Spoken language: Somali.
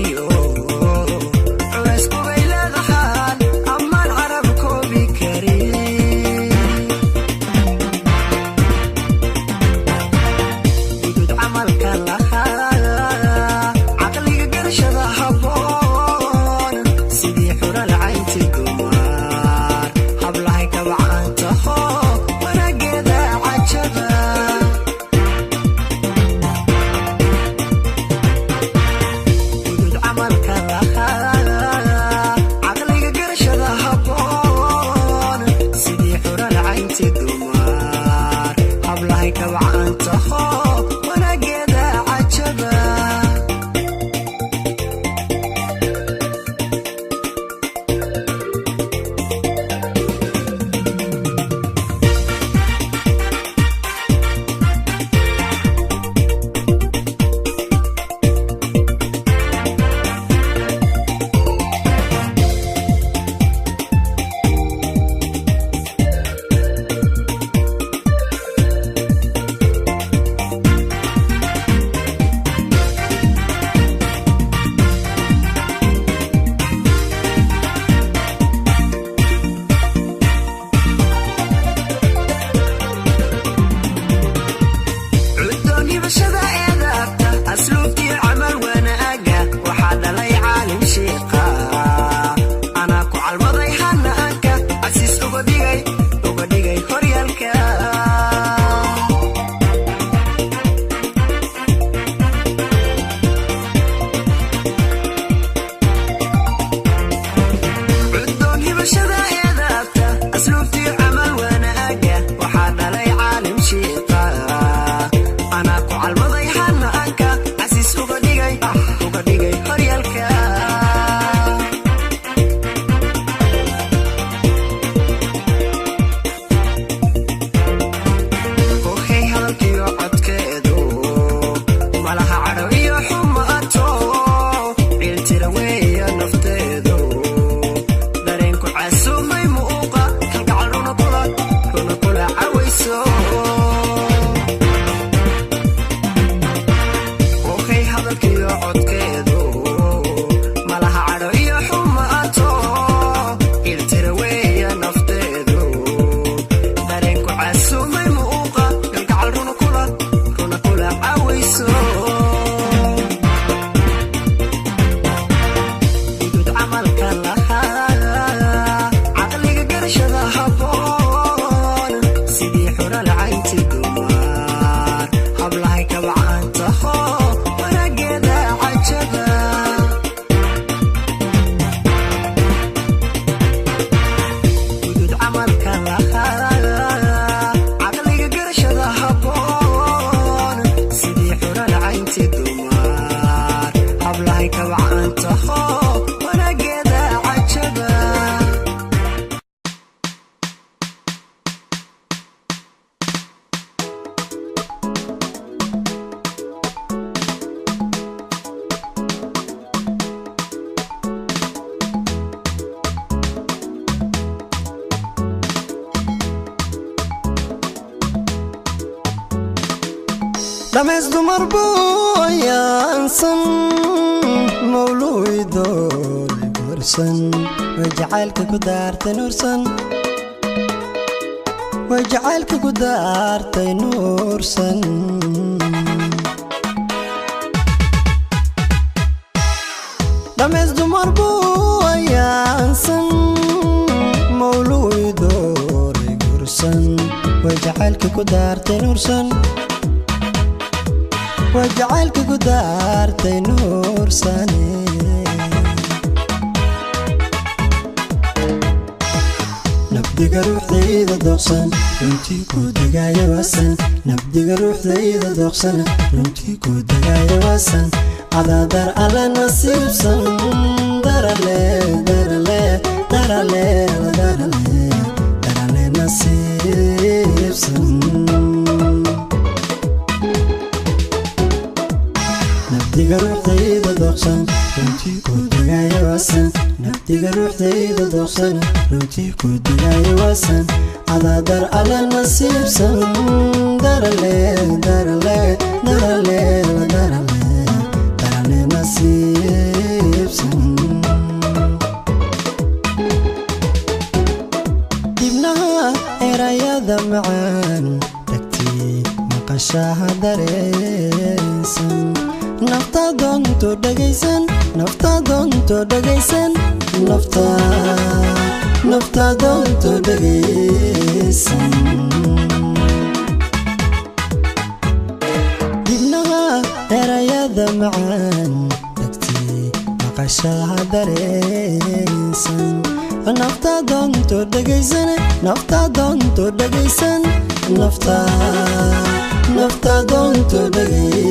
iyo culays kubay leedahaan ammaan carab koobi karin. Gudud camalka lahaa, caqliga garashada habboon, sidii xural caynti dumar hablahay kabacantaho wanaageeda cajaba. Gudud camalka lahaa, caqliga garashada habboon, sidii xural caynti dumar hablahay kabacantaho wanaageeda cajaba. Cuddoonnibashada eedaabta, asluubtii camal wanaaga, waxaa dhalay caalim shiiqa. Anaa ku calmaday hanaanka, casiis uga dhigay, uga dhigay horyaalka. Cuddoon hibashada eedaabta, asluubtii camal wanaaga, waxaa dhalay caalim shiiqa. Anaa ku calmaday hanaanka, casiis uga dhigay, uga dhigay horyaalka. Kohay hadalkiyo codkeedu malaha cadho iyo xumaato, ciiltira weeya nafteedu, dareenku casuumay muuqa, kalgacal runa kula, runa kula cawayso. Kohay hadalkiyo codkeedu malaha cadho iyo xumaato, ciiltira weeya nafteedu, dareenku casuumay muuqa, kalgacal runa kula, runa kula cawayso. Gudud camalka lahaa, caqliga garashada habboon, sidii xural caynti dumar hablahay kabacantaho wanaageeda cajaba. Gudud camalka lahaa, caqliga garashada habboon, sidii xural caynti dumar hablahay kabacantaho wanaageeda cajaba. Dhamays dumar buu ayaansan, mawluuidoolay guursan, way jacaylka ku daartay nuursan, way jacaylka ku daartay nuursan. Dhamays dumar buu ayaansan, mawluuidoolay guursan, way jacaylka ku daartay nuursan, waa jacaylka ku daartay nuursane. Nabdiga ruuxdayda dooqsan, runtii ku degaayo waasan. Nabdiga ruuxdayda dooqsan, runtii ku degaayo waasan. Cadaadar alle nasiibsan, darale darale darale darale darale nasiibsan. Nabdiga ruuxdayda dooqsan, runtii ku degaayo waasan. Nabdiga ruuxdayda dooqsan, runtii ku degaayo waasan. Cadaadar alle nasiibsan, darale darale darale darale darale nasiibsan. Dhegaysan nafta doonto, dhegaysan nafta, nafta doonto dhegaysan. Dibnaha erayada macaan dhagtii maqashaha dareensan, nafta doonto dhegaysan, nafta doonto dhegaysan, nafta, nafta doonto dhegaysan.